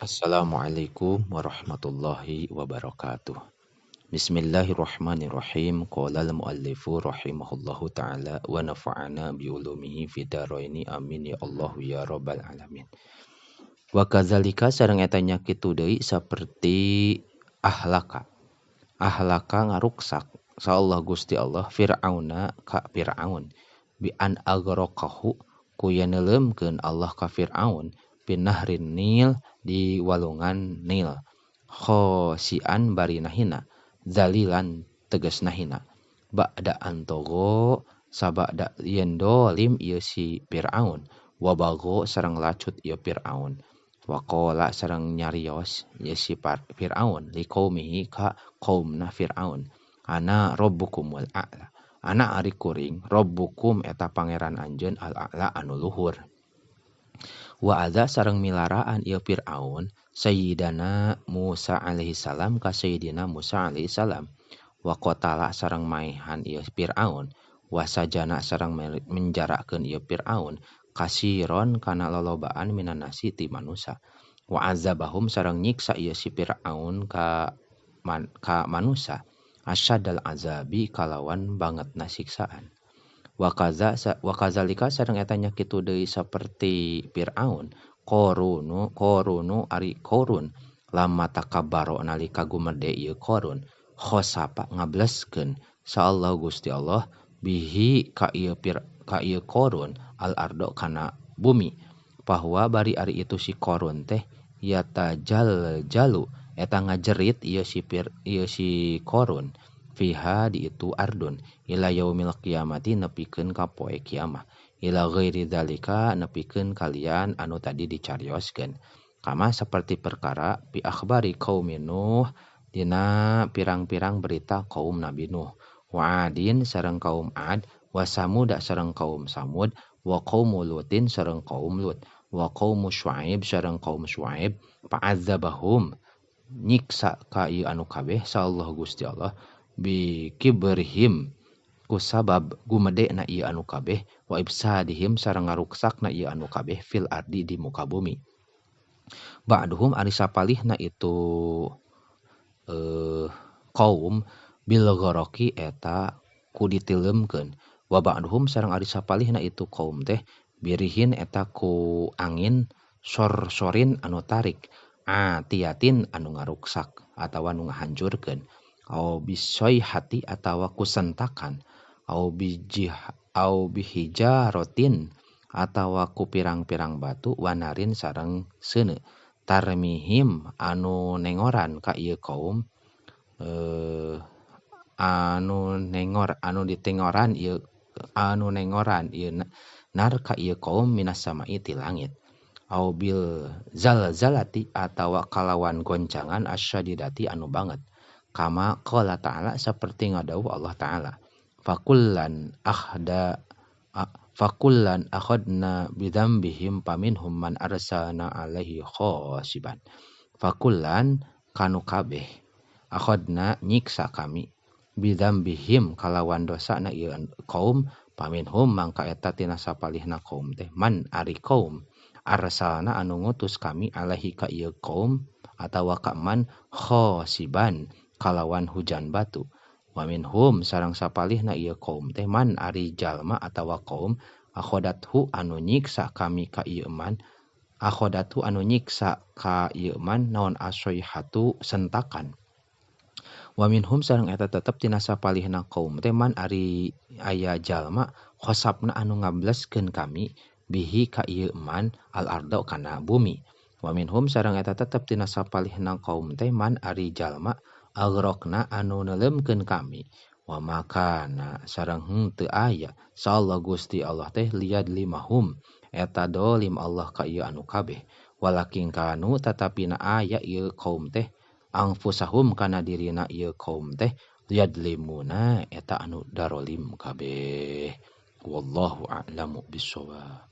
Assalamualaikum warahmatullahi wabarakatuh. Bismillahirrahmanirrahim. Qala al-muallifu rahimahullahu ta'ala wa nafa'ana biulumihi fidaraini amin ya Allah ya rabbal alamin. Wa kadzalika sareng eta nya kitu deui saperti ahlaka. Ahlaka ngaruksak sa Allah Gusti Allah Fir'auna ka Fir'aun bi an agraqahu ku yen neuleumkeun Allah ka Fir'aun binahrin Nil di walungan Nil khosian bari nahina zalilan tegas nahina ba'da antogo sabada yen dolim ieu si Fir'aun wabago sareng lacut ieu Fir'aun waqala sareng nyarios ieu si Fir'aun liqaumihi ka qaumna Fir'aun ana rabbukumul a'la ana ari kuring rabbukum eta pangeran anjeun al-a'la anu luhur. Wa adza sareng milaraan ieu Fir'aun Sayyidana Musa alaihi salam ka Sayyidina Musa alaihi salam wa qatala sareng maehan ieu Fir'aun wa sajana sareng menjarakeun ieu Fir'aun kasiron kana lolobaan minan nasi ti manusa wa azabahum sareng nyiksa ieu si Fir'aun ka manusa asyadal azabi kalawan bangetna siksaan. Wa kazalika sareng eta nya kitu deui saperti Fir'aun korunu ari korun lama takabbaro nalika gumede ieu korun khosapa ngableskeun sa Allah Gusti Allah bihi ka ieu korun al ardo kana bumi bahwa bari ari itu si korun teh yatajal jalu eta ngajerit ieu si korun fiha di itu ardun ila yaumil qiyamati nepikeun ka poe kiamah ila ghairi dzalika nepikeun kalian anu tadi dicarioskeun kama seperti perkara bi akhbari qaumi Nuh dina pirang-pirang berita kaum Nabi Nuh wa Adin sareng kaum Ad wa Samud sareng kaum Samud wa qaum Lutin sareng kaum Lut wa qaum Syuaib sareng kaum Syuaib fa'adzabahum nyiksa ka ieu anu kabeh sa Allah Gusti Allah bi kibrihim kusabab gumedena ieu anu kabeh wa ifsadihim sareng ngaruksakna ieu anu kabeh fil ardi di muka bumi. Ba'duhum ari sapalihna itu kaum bil gharaqi eta ku ditileumkeun wa ba'duhum sareng ari sapalihna itu kaum teh birihin eta ku angin sorsorin anu tarik atiatin anu ngaruksak atawa anu ngahancurkeun au bisoihati atawa kusentakan au bihijaratin atawa ku pirang-pirang batu wanarin sareng seuneu tarmihim anu nengoran ka ieu kaum anu nengor anu ditengoran ieu anu nengoran ieu nar ka ieu kaum minas samai ti langit au bil zalzalati atawa kalawan goncangan asyadidati anu banget kama qala ta'ala seperti ngadawuh Allah ta'ala fakullan akhadna bidzambihim paminhum man arsalna alaihi khasiban fakullan kanu kabeh akhadna nyiksa kami bidzambihim kalawan dosana ieu kaum paminhum mangka eta tina sapalihna kaum teh man ari kaum arsalna anu ngutus kami alaihi ka ieu kaum atawa ka man khasiban kalawan hujan batu wa minhum sareng sapalihna ieu kaum teh man ari jalma atawa kaum akhodathu anu nyiksa kami ka ieu man akhodathu anu nyiksa ka ieu man naon asoihatu sentakan wa minhum sareng eta tetep tina sapalihna kaum teh man ari aya jalma khosapna anu ngableskeun kami bihi ka ieu man al ardo kana bumi wa minhum sareng eta tetep tina sapalihna kaum teh man ari jalma agrokna anu neuleumkeun kami wa makana sareng henteu aya sa Allah Gusti Allah teh liad limahum eta dolim Allah ka ieu anu kabeh walakin kanu tatapina aya ieu kaum teh angfusahum kana dirina ieu kaum teh yadlimuna eta anu darolim kabeh wallahu a'lamu bissawab.